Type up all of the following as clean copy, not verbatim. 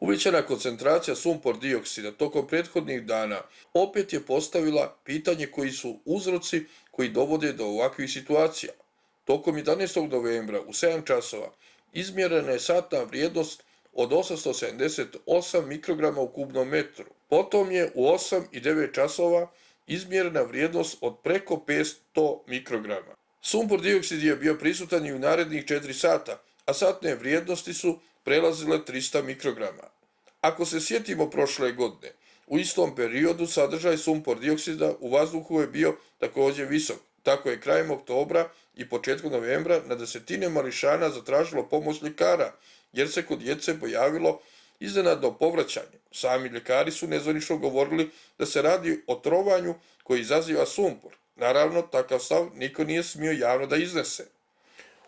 Uvećana koncentracija sumpor dioksida tokom prethodnih dana opet je postavila pitanje koji su uzroci koji dovode do ovakvih situacija. Tokom 11. novembra u 7 časova izmjerena je satna vrijednost od 878 mikrograma u kubnom metru. Potom je u 8 i 9 časova izmjerena vrijednost od preko 500 mikrograma. Sumpor dioksid je bio prisutan i u narednih 4 sata, a satne vrijednosti su prelazile 300 mikrograma. Ako se sjetimo prošle godine, u istom periodu sadržaj sumpor dioksida u vazduhu je bio također visok. Tako je krajem oktobra i početkom novembra na desetine mališana zatražilo pomoć ljekara, jer se kod djece pojavilo iznenadno povraćanje. Sami ljekari su nezvanično govorili da se radi o trovanju koji izaziva sumpor. Naravno, takav stav niko nije smio javno da iznese.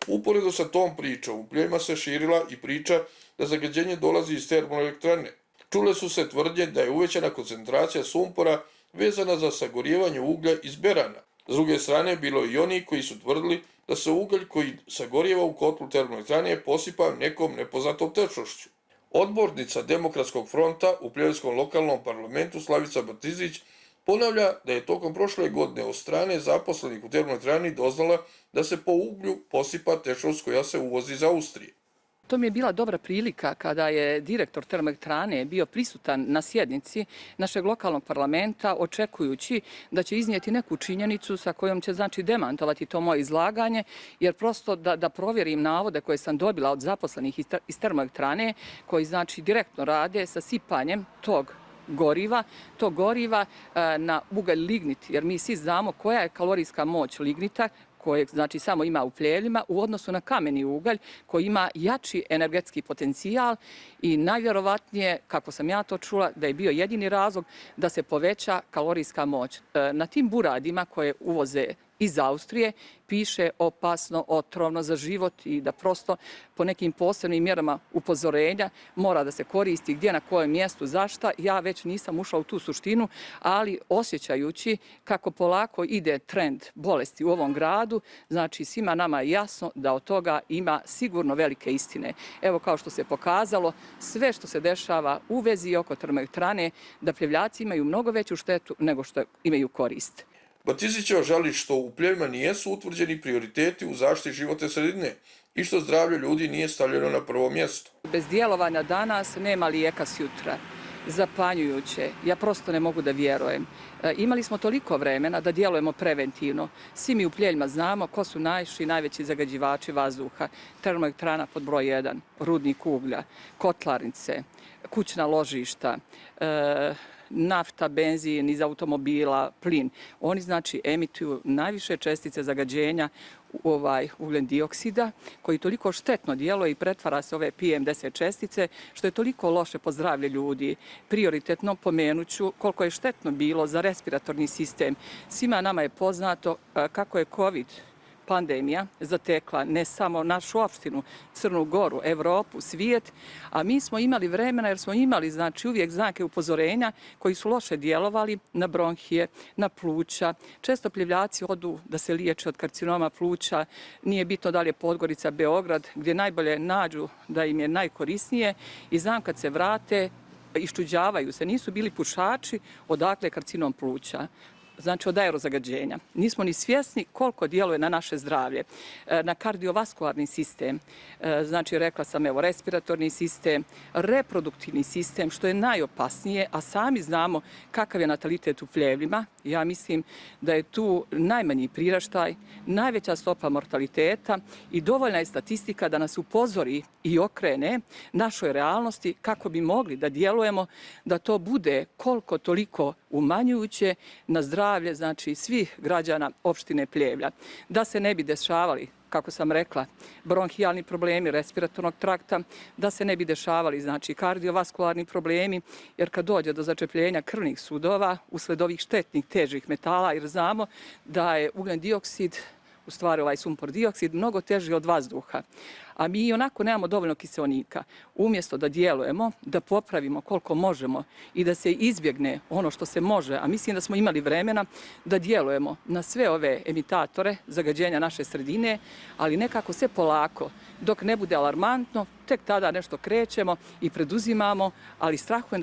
Uporedo sa tom pričom, u Pljevima se širila i priča da zagađenje dolazi iz termoelektrane. Čule su se tvrdnje da je uvećana koncentracija sumpora vezana za sagorijevanje uglja iz berana. S druge strane, bilo je i oni koji su tvrdili da se ugalj koji sagorijeva u kotlu termoelektrane posipa nekom nepoznatom tečnošću. Odbornica Demokratskog fronta u Pljevskom lokalnom parlamentu Slavica Batizić ponavlja da je tokom prošle godine od strane zaposlenih u termoelektrani doznala da se po uglju posipa tečnost koja se uvozi iz Austrije. To mi je bila dobra prilika kada je direktor termoelektrane bio prisutan na sjednici našeg lokalnog parlamenta očekujući da će iznijeti neku činjenicu sa kojom će demantovati to moje izlaganje, jer prosto da provjerim navode koje sam dobila od zaposlenih iz termoelektrane koji direktno rade sa sipanjem tog goriva na ugalj lignit, jer mi svi znamo koja je kalorijska moć lignita, kojeg samo ima u Pljevljima u odnosu na kameni ugalj koji ima jači energetski potencijal i najvjerovatnije, kako sam ja to čula, da je bio jedini razlog da se poveća kalorijska moć. Na tim buradima koje uvoze iz Austrije piše opasno, otrovno za život i da prosto po nekim posebnim mjerama upozorenja mora da se koristi gdje, na kojem mjestu, zašta. Ja već nisam ušla u tu suštinu, ali osjećajući kako polako ide trend bolesti u ovom gradu, svima nama je jasno da od toga ima sigurno velike istine. Evo, kao što se pokazalo, sve što se dešava u vezi i oko termoelektrane, da Pljevljaci imaju mnogo veću štetu nego što imaju korist. Batizićeva žali što u Pljevima nijesu utvrđeni prioriteti u zaštiti životne sredine i što zdravlje ljudi nije stavljeno na prvo mjesto. Bez djelovanja danas nema lijeka sutra. Zapanjujuće. Ja prosto ne mogu da vjerujem. Imali smo toliko vremena da djelujemo preventivno. Svi mi u Pljevljima znamo ko su najveći zagađivači vazduha. Termoelektrana pod broj 1, rudnik uglja, kotlarnice, kućna ložišta, nafta, benzin iz automobila, plin. Oni emituju najviše čestice zagađenja ugljen dioksida koji toliko štetno djeluje i pretvara se ove PM10 čestice što je toliko loše po zdravlje ljudi. Prioritetno pomenuću koliko je štetno bilo za respiratorni sistem. Svima nama je poznato kako je COVID pandemija zatekla ne samo našu opštinu, Crnu Goru, Evropu, svijet, a mi smo imali vremena jer smo imali uvijek znake upozorenja koji su loše djelovali na bronhije, na pluća. Često Pljevljaci odu da se liječe od karcinoma pluća, nije bitno da li je Podgorica, Beograd, gdje najbolje nađu da im je najkorisnije i znam kad se vrate, iščuđavaju se, nisu bili pušači, odakle je karcinom pluća. Od aerozagađenja. Nismo ni svjesni koliko djeluje na naše zdravlje, na kardiovaskularni sistem, rekla sam respiratorni sistem, reproduktivni sistem, što je najopasnije, a sami znamo kakav je natalitet u Pljevljima. Ja mislim da je tu najmanji priraštaj, najveća stopa mortaliteta i dovoljna je statistika da nas upozori i okrene našoj realnosti kako bi mogli da djelujemo, da to bude koliko toliko umanjujuće na zdravlje svih građana opštine Pljevlja. Da se ne bi dešavali, kako sam rekla, bronhijalni problemi respiratornog trakta, da se ne bi dešavali kardiovaskularni problemi, jer kad dođe do začepljenja krvnih sudova usled ovih štetnih težih metala, jer znamo da je ugljen dioksid u stvari ovaj sumpor dioksid, mnogo teži od vazduha. A mi onako nemamo dovoljno kiseonika. Umjesto da djelujemo, da popravimo koliko možemo i da se izbjegne ono što se može, a mislim da smo imali vremena da djelujemo na sve ove emitatore zagađenja naše sredine, ali nekako sve polako, dok ne bude alarmantno, tek tada nešto krećemo i preduzimamo, ali strahujem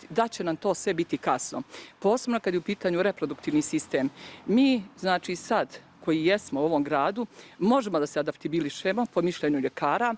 da će nam to sve biti kasno. Posebno kad je u pitanju reproduktivni sistem. Mi, znači sad, koji jesmo u ovom gradu, možemo da se adaptibilišemo po mišljenju ljekara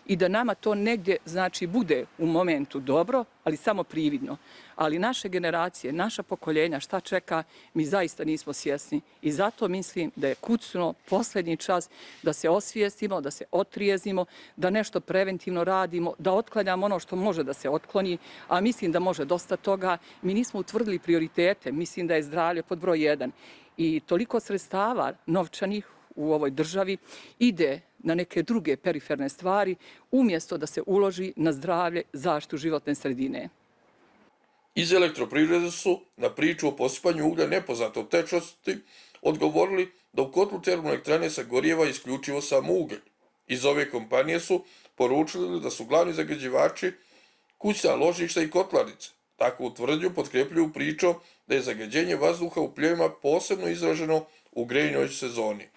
i da nama to negdje znači bude u momentu dobro, ali samo prividno. Ali naše generacije, naša pokoljenja, šta čeka, mi zaista nismo svjesni. I zato mislim da je kucno posljednji čas da se osvijestimo, da se otrijezimo, da nešto preventivno radimo, da otklanjamo ono što može da se otkloni, a mislim da može dosta toga. Mi nismo utvrdili prioritete, mislim da je zdravlje pod broj 1. I toliko sredstava novčanih u ovoj državi ide na neke druge periferne stvari, umjesto da se uloži na zdravlje, zaštitu životne sredine. Iz elektroprivrede su na priču o posipanju uglja nepoznate tečnosti odgovorili da u kotlu termoelektrane sa gorijeva isključivo samo ugalj. Iz ove kompanije su poručili da su glavni zagađivači kućna ložišta i kotlarnice. Takvu tvrdnju potkrepljuju pričom da je zagađenje vazduha u pljevima posebno izraženo u grejnoj sezoni.